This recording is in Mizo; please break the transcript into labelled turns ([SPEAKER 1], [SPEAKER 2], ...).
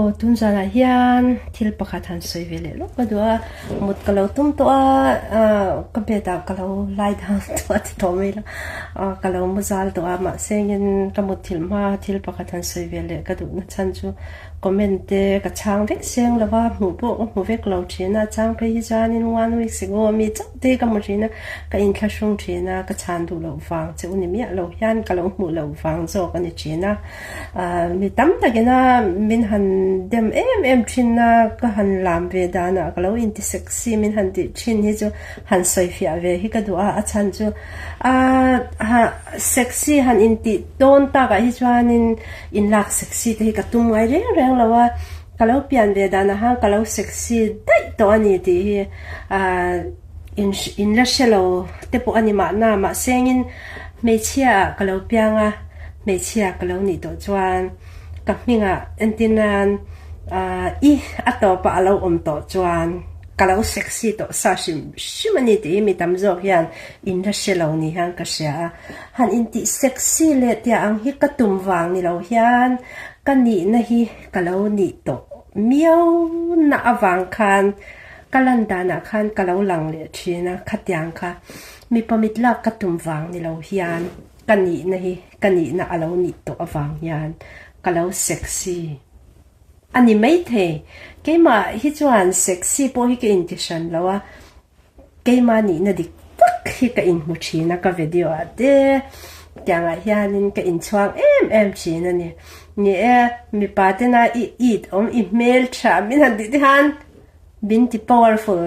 [SPEAKER 1] Aw, tun zanah hian thil pakhat han sawi ve leh lawk ka duh a, mut ka lo tum tawh a, ka bed ah ka lo lie down tawh a ti tawh mai la, ka lo mu zal tawh a, mahse engin ka mut thilh hma thil pakhat han sawi ve leh ka duh na chhan chu comment te ka chhang vek seng lo va, hmuh pawh ka hmu vek lo thin a, chang phei hi chuanin one week ago ami chauh te hi ka hmu thin a, ka inthlahrung thin a, ka chhan duh loh vang che u ni miah lo hian ka lo hmuh loh vang zawk a ni thin a. Mi tam takina min han dem em em thin a, ka han lam ve danah ka lo inti sexy min han tih thin hi chu han sawifiah ve hi ka duh a, a chhan chu a sexy han intih dawn takah hi chuanin inlak sexy te hi ka tum ngai reng reng lo a, ka lo pian ve danah khan ka lo sexy daih tawh a ni tih hi in la hre lo te pawh a ni mahna mahsengin hmeichhia ah ka lo piang a. Hmeichhia ka lo nih tawh chuan ka hmingah entir nan i a tawpah a lo awm tawh chuan ka lo sexy tawh sa hrim hrim a ni tih hi mi tam zawk hian in la hre lo ni hian ka hria a. Han intih sexy leh tia ang hi ka tum vang ni lo hian ka nihna hi ka lo nih tawh miau na avang khan ka lan danah khan ka lo lang leh thin a, khatiang kha mipa mit lak ka tum vang ni lo hian. Ka nihna hi ka nihna a lo nih tawh avang hian ka lo sexy a ni maithei. Keimah hi chuan sexy pawh hi ka inti hran lo a, keimah nihna dik tak hi ka inhmu thin a ka video ah te tiangah hianin ka inchhuang em em thin a ni. Ni e, mipa tena i it awm i hmeltha min han tih te khan min ti powerful.